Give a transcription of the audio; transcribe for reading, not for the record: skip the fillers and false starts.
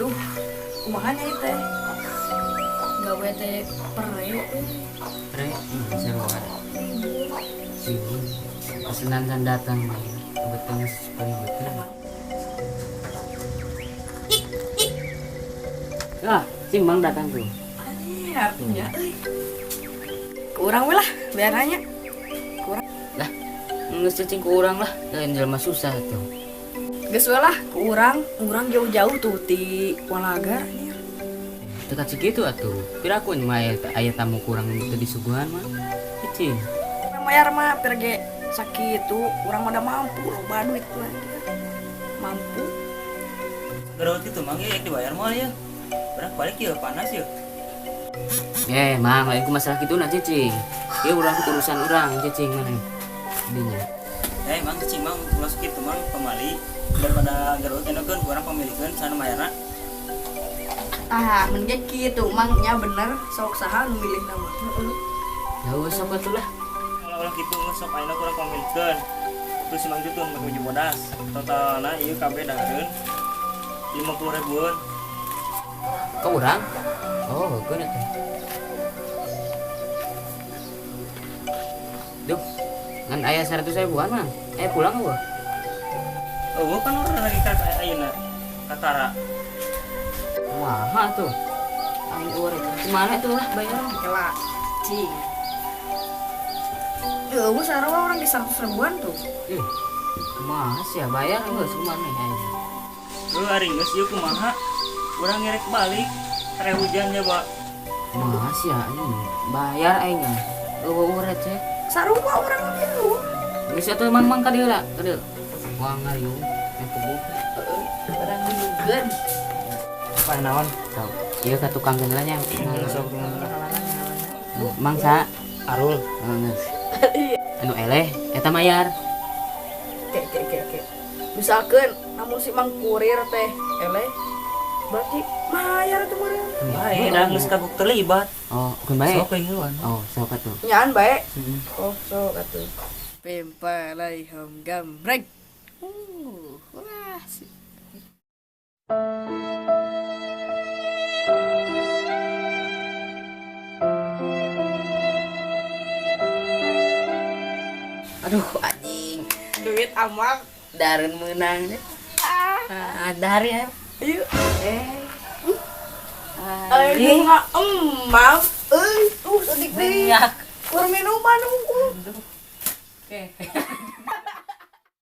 Duh, kumaha nya ieu teh? Gawe teh pere euy. Pre, seru sibuk. Pesenan kan datang mah. Beteng paling betul. Ah, simbang datang tuh. Anjir, artinya euy. Kurang we lah, biar nanya. Lah, geus cicing ku urang lah. Lain jelema susah tuh. Geus we lah, ku urang, urang jauh-jauh tuh ti Walagar anjir. Teu kacik kitu atuh. Piraku mah aya tamu kurang teu disuguhan mah. Cicing. Mayar mah perge sakitu, urang mah da mampu loba duit mah anjir. Mampu. Gerot gitu mang ya dibayar moal ya. Berak balik ya panas ya. Eh, mang, lain ku masalah kitu na cicing. Ieu urang urusan urang cicing mana. Dinya. Eh mang cicing mang ulah kitu mang pamali daripada gerot enakeun ku urang pamilikeun sana mayarna. Ah, mun ge kitu mang nya bener sok saha nu milih nama. Heeh. Ya geus sok atuh lah. Ulah kitu geus sok ayeuna ku urang pamilikeun. Terus si mang itu tuh make baju bodas. Totalna ieu kabeh dahareun 50 ribuan. Ka urang? Oh, keun atuh. Duh, ngan aya 100 ribuan mah. Eh pulang eueuh. Oh, kan urang lagi ka ayeuna katara. Wah, tuh. Aing eueuh eta. Kumaha tuh lah bayar. Kela, cing. Eueuh sarua urang di 100 ribuan tuh. Ih, kumaha sih ya bayar geus kumaha aing. Heuh ari geus ieu kumaha? Urang ngerek balik. Kare hujan ya, Pak. Kumaha sih ya anjing bayar aing mah. Eueuh uret sih. Sarua urang kitu. Geus atuh mang-mang ka dieu lah, ka dieu. Wah ngariung, yang puguh. Heeh, urang nunggueun. Apa naon? Tau. Ieu ka tukang geuna nya. Sok Mang sa Arul. Oh, geus. Anu eleh eta mayar. Ke ke ke ke. Misalkan namun si mang kurir teh eleh berarti mayar tuh meureun. Bae, da geus kagok terlibat. Oh, keun bae. Sok ngeluan. Oh, sok atuh. Nyaan bae. Heeh. Oh, sok atuh. Pimpalaihom gambreng. Wah. Si. Aduh, anjing. Duit amal. Dareun meunang deh. Ah, dari ya. Ayo. Eh. Ayo nggak emang. Euy, tuh sedik deui. Minyak. Kur minuman unggul. Oke.